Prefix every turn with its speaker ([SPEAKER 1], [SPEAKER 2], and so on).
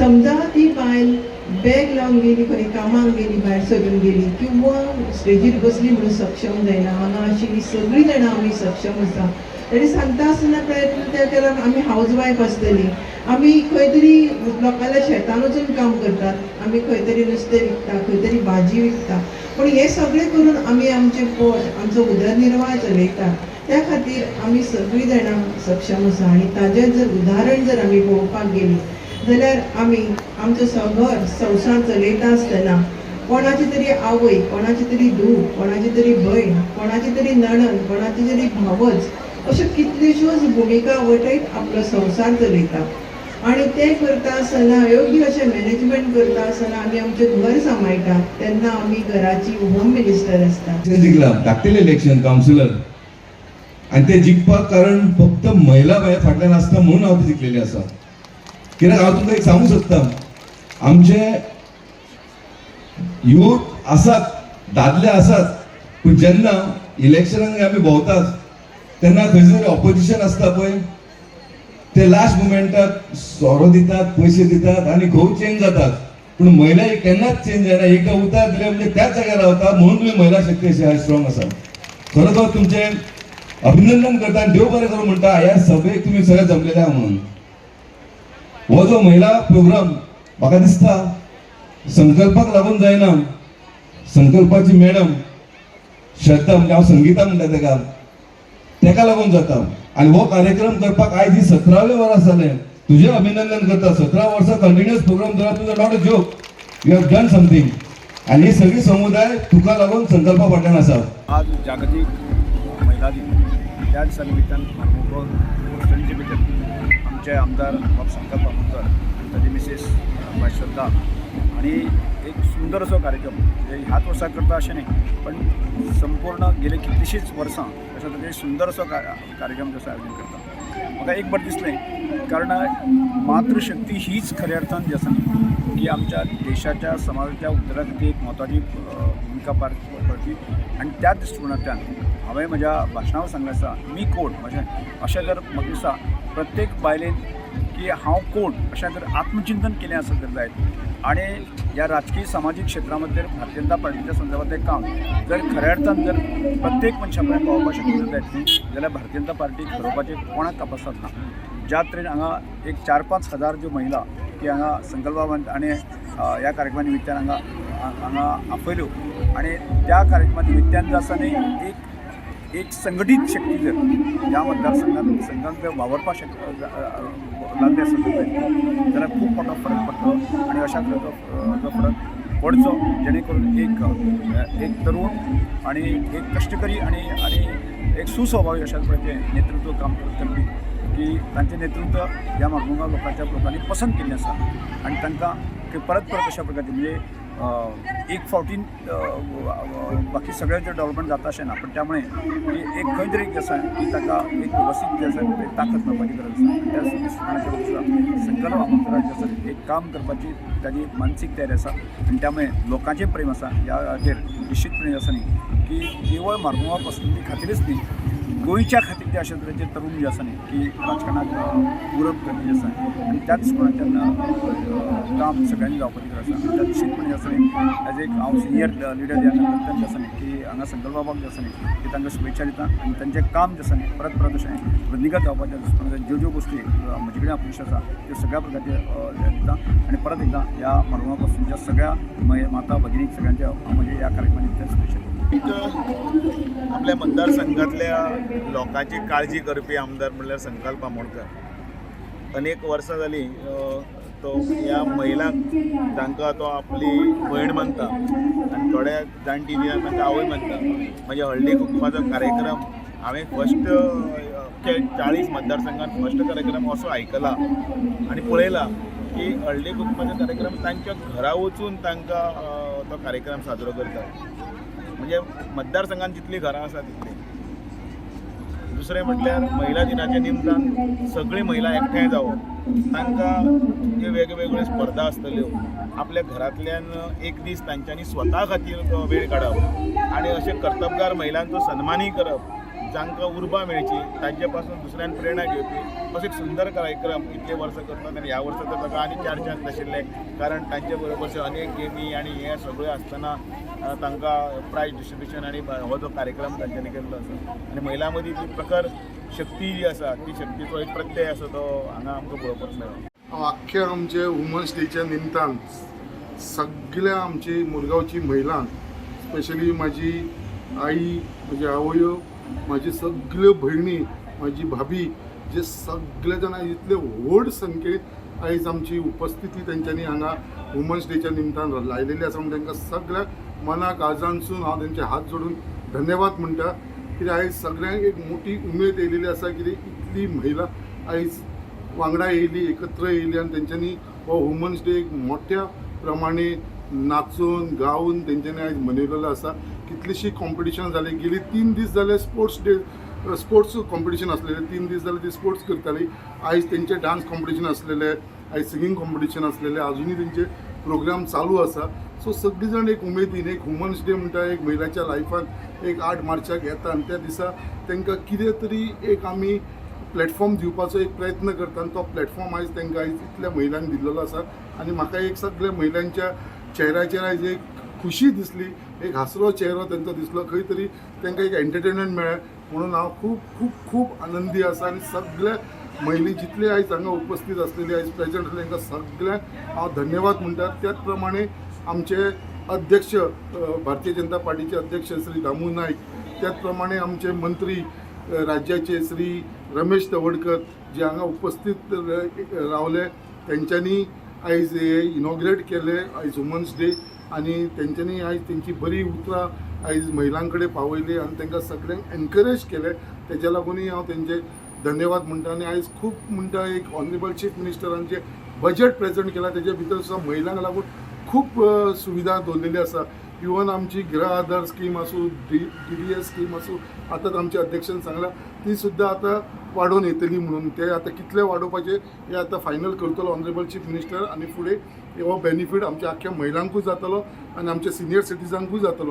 [SPEAKER 1] समजा ती बायल बॅग लावन गेली, खंय कामाक गेली, भायर सरून गेली किंवा स्टेजीर बसली म्हणून सक्षम जायना. हांगा आशिल्ली सगळीं जाणां आमी सक्षम आसा. तरी सांगता आसतना प्रयत्न ते केला. आमी हावज वायफ आसतली, आमी खंय तरी लोकांच्या शेतान वचून काम करतात, आमी खंय तरी नुस्तें विकता, खंय तरी भाजी विकता, पूण हें सगळें करून आमी आमचें पोट, आमचो उदरनिर्वाह चलयता. त्या खातीर आमी सगळीं जाणां सक्षम आसा. आनी ताजें जर उदाहरण जर आमी पळोवपाक गेलीं जाल्यार आमी आमचो घर संवसार चलयता आसतना कोणाची तरी आवय, कोणाची तरी धूव, कोणाची तरी भयण, कोणाची तरी नणन, कोणाची तरी भावज, अश्यो कितल्योश्योच भुमिका वठयत आपलो संवसार चलयता. आनी तें करता आसतना, योग्य अशें मॅनेजमेंट करता आसतना आमी आमचें घर सांबाळटा, तेन्ना आमी घराची होम मिनिस्टर आसता.
[SPEAKER 2] जिंकला धाकटेले इलेक्शन कावन्सिलर आनी ते जिखपाक कारण फक्त महिला बाय फाटल्यान आसता म्हणून हांव ते जिखलेले आसा. कित्याक हांव तुमकां एक सांगूंक सोदता, आमचे युथ आसात, दादले आसात, पूण जेन्ना इलेक्शनाक आमी भोंवतात तेन्ना खंयसर ऑपोजिशन आसता पळय, ते लास्ट मुमेंटाक सोरो दितात, पयशे दितात आनी घोव चेंज जातात. पूण महिला ही केन्नाच चेंज जायना. एकदां उतार दिले म्हणजे त्याच जाग्यार रावता. म्हणून तुमी महिला शक्ती अशी स्ट्रॉंग आसा. खरोखर तुमचें अभिनंदन करता आनी देव बरें करूं म्हणटा ह्या सभेक तुमी सगळे जमलेले आहा म्हणून. हो जो महिला प्रोग्राम म्हाका दिसता संकल्पाक लागून जायना, संकल्पाची मॅडम श्रद्धा, म्हणजे हांव संगीता म्हणटा तेका, तेका लागून जाता. आनी हो कार्यक्रम करपाक आयज ही 17वें वर्स जालें. तुजें अभिनंदन करता. 17 वर्सां कंटिन्युअस प्रोग्राम दवरप is not a joke. You have done something. आनी ही सगळी समुदाय तुका लागून संकल्पा फाटल्यान आसा.
[SPEAKER 3] आज जागतीक महिला दिन. त्या दिसा निमित्तान मार्मोगांव कॉन्स्टिट्युएन्सी भितर आमचे आमदार बाब संकल्प आमोणकर आनी ताजी मिसेस बाय श्रद्धा आनी एक सुंदर असो कार्यक्रम, म्हणजे ह्याच वर्सा करता अशें न्ही, पण संपूर्ण गेले कितलीशींच वर्सां अशा तरेचे सुंदर असो कार्यक्रम जसो आयोजन करता. म्हाका एक बरें दिसलें, कारण मातृशक्ती हीच खऱ्या अर्थान जी आसा न्ही की आमच्या देशाच्या, समाजाच्या उद्धारा खातीर एक म्हत्वाची भुमिका पार पडपी. आनी त्या दृश्टिकोनांतल्यान हांवें म्हज्या भाशणांत सांगलें आसा, मी कोण अशें. अशें जर म्हाका दिसता, प्रत्येक बायलेन की हांव कोण अशें जर आत्मचिंतन केलें आसत जर जायत आनी ह्या राजकीय सामाजीक क्षेत्रामध्ये भारतीय जनता पार्टीच्या संदर्भातलें काम जर खऱ्या अर्थान जर प्रत्येक मनशा पर्यंत पावोवपाक शक्य जर जायत न्ही जाल्यार भारतीय जनता पार्टीक हरोवपाचें कोणाक कापासाद ना. ज्या तरेन हांगा एक 4-5 हजार ज्यो महिला की हांगा संकल्पान आनी ह्या कार्यक्रमा निमित्तान हांगा हांगा आपयल्यो आनी त्या कार्यक्रमा निमित्तान जो आसा न्ही एक एक संघटीत शक्ती जर ह्या मतदारसंघात संघात जर वावरपाक शक लागले आसत जाल्यार खूब मोठो फरक पडटलो. आनी अशा तरेचो जो फरक पडचो जेणे करून एक एक तरुण आणि एक कश्टकरी आणि आणि एक सुस्वभावी अशा तरेचें नेतृत्व काम करपी की तांचें नेतृत्व ह्या मार्मोगांव लोकांच्या लोकांनी पसंत केल्लें आसा. आनी तांकां की परत परत अशा प्रकारचे म्हणजे एक फावटीन बाकी सगळें जें डेवलपमेंट जाता अशें ना, पण त्यामुळे की एक खंय तरी एक आसा की ताका एक वेवस्थीत जें आसा तें ताकद मेळपाची गरज आसा. आनी त्या दृश्टिकोनाचेर आसा संकल्प आमोणकराचें आसा एक काम करपाची ताजी मानसीक तयारी आसा आनी त्यामुळे लोकांचें प्रेम आसा ह्याचेर. निश्चितपणे आसा न्ही की केवळ मार्मोगांव पसंती खातीरच न्ही, गोंयच्या खातीर ते अशा तरेचे तरुण जे आसा न्ही की राजकारणात उरप गरजेचें आसा. आनी त्याच दृश्टिकोनांतल्यान काम सगळ्यांनी जावपाची गरज आसा. आनी त्या निश्चितपणे आसा न्ही एज एक हांव सिनियर लिडर ह्या नात्यान जे आसा न्ही की हांगा संकल्प जे आसा न्ही की तांकां शुभेच्छा दिता आनी तांचें काम जे आसा न्ही परत परत अशें वृद्धिंगत जावपाच्या दृश्टिकोनांतल्यान ज्यो ज्यो गोश्टी म्हजे कडेन अपेक्षा आसा त्यो सगळ्या प्रकारचे दिता. आनी परत एकदां ह्या मार्मोगांव सगळ्या माता भगिनी सगळ्यांच्या हांव म्हजे ह्या कार्यक्रमा निमित्तान शुभेच्छा दिता.
[SPEAKER 4] एक आपल्या मतदारसंघातल्या लोकांची काळजी करपी आमदार म्हणल्यार संकल्प आमोणकर. अनेक वर्सां जालीं तो ह्या महिलांक, तांकां तो आपली भयण मानता आनी थोड्या जाणटी जी आसा तांकां आवय मानता. म्हणजे हळदी कुंकुमाचो कार्यक्रम हांवें फर्स्ट 40 मतदारसंघात फर्स्ट कार्यक्रम असो आयकला आनी पळयला की हळदी कुंकुमाचो कार्यक्रम तांच्या घरा वचून तांकां तो कार्यक्रम साजरो करतात. म्हणजे मतदारसंघात जितलीं घरां आसा तितलीं. दुसरें म्हटल्यार महिला दिनाच्या निमतान सगळीं महिला एकठांय जावप, तांकां ज्यो वेगवेगळ्यो स्पर्धा आसतल्यो, आपल्या घरांतल्यान एक दीस तांच्यांनी स्वता खातीर वेळ काडप आनी अशें कर्तबगार महिलांचो सन्मानूय करप. जांकां उर्बा मेळची तांचे पासून दुसऱ्यान प्रेरणा घेवपी असो एक सुंदर कार्यक्रम इतले वर्सां करतात. आनी ह्या वर्सा तर ताका आनी चार चान्स आशिल्ले, कारण तांचे बरोबर अनेक गेमी आनी हे सगळें आसतना तांकां प्रायज डिस्ट्रिब्युशन आनी हो जो कार्यक्रम तांच्यांनी केल्लो आसा. आनी महिलां मदीं जी प्रखर शक्ती जी आसा ती शक्तीचो एक प्रत्यय आसा तो हांगा आमकां पळोवपाक मेळ्ळो.
[SPEAKER 5] हांव आख्ख्या आमचे वुमन्स डेच्या निमतान सगळ्या आमची मुरगांवची महिलांक, स्पेशली म्हाजी आई, म्हजी आवयो, म्हाजी सगळ्यो भयणी, म्हाजी भाभी, जे सगळे जाणां इतले व्हड संख्येन आयज आमची उपस्थिती तेंच्यांनी हांगा वुमन्स डेच्या निमतान लायलेली आसा म्हूण तांकां सगळ्या मना काळजांतसून हांव तेंचे हात जोडून धन्यवाद म्हणटा. कित्याक आयज सगळ्यांक एक मोठी उमेद येयलेली आसा, कित्याक इतली महिला आयज वांगडा येयली, एकत्र येयली आनी तेंच्यांनी हो वुमन्स डे एक मोठ्या प्रमाणे नाचून गावन तेंच्यांनी आयज मनयलेलो आसा. कितलीशी कॉम्पिटिशन जाली गेली, 3 दीस जाले स्पोर्ट्स डे, स्पोर्ट्स कॉम्पिटिशन आसलेले, 3 दीस जाले ती स्पोर्ट्स करताली. आयज तेंचे डान्स कॉम्पिटिशन आसलेले, आयज सिंगींग कॉम्पिटिशन आसलेले, अजुनूय तेंचे प्रोग्राम चालू आसा. सो सगळीं जाण एक उमेदीन, एक वुमन्स डे म्हणटा एक महिलाच्या लायफान एक 8 मार्चाक येता आनी त्या दिसा तांकां कितें तरी एक आमी प्लॅटफॉर्म दिवपाचो एक प्रयत्न करता आनी तो प्लॅटफॉर्म आयज तांकां आयज इतल्या महिलांक दिल्लो आसा. आनी म्हाका एक सगळ्या महिलांच्या चेहऱ्याचेर आयज एक खुशी दिसली, एक हांसरो चेहरो तांचो दिसलो, खंय तरी तांकां एक एंटरटेनमेंट मेळ्ळें म्हणून हांव खूब खूब खूब आनंदी आसा. आनी सगळ्या महिली जितले आयज हांगा उपस्थित आसलेली, आयज प्रेजंट आसले, तांकां सगळ्यांक हांव धन्यवाद म्हणटा. त्याच प्रमाणे आमचे अध्यक्ष, भारतीय जनता पार्टीचे अध्यक्ष श्री दामू नाईक, त्याच प्रमाणे आमचे मंत्री राज्याचे श्री रमेश तवडकर जे हांगा उपस्थित रावले, तेंच्यांनी आयज हे इनॉग्रेट केले आयज वुमन्स डे आनी तेंच्यांनी आयज तेंची बरी उतरां आयज महिलां कडेन पावयली आनी तांकां सगळ्यांक एनकरेज केलें. तेज्या लागूनय हांव तेंचे धन्यवाद म्हणटा. आनी आयज खूब म्हणटा एक ऑनरेबल चीफ मिनिस्टरान जे बजेट प्रेझेंट केला तेजे भितर सुद्दां महिलांक लागून खूब सुविधा दवरलेली आसा. इवन आमची गृह आधार स्कीम आसूं, डीडीएस स्कीम आसूं, आतां आमच्या अध्यक्षान सांगलां ती सुद्दां आतां वाडोवन येतली म्हणून. ते आतां कितले वाडोवपाचे हे आतां फायनल करतलो ऑनरेबल चीफ मिनिस्टर आनी फुडें हो बेनिफीट आमच्या आख्ख्या महिलांकूय जातलो आनी आमच्या सिनियर सिटीजनांकूय जातलो.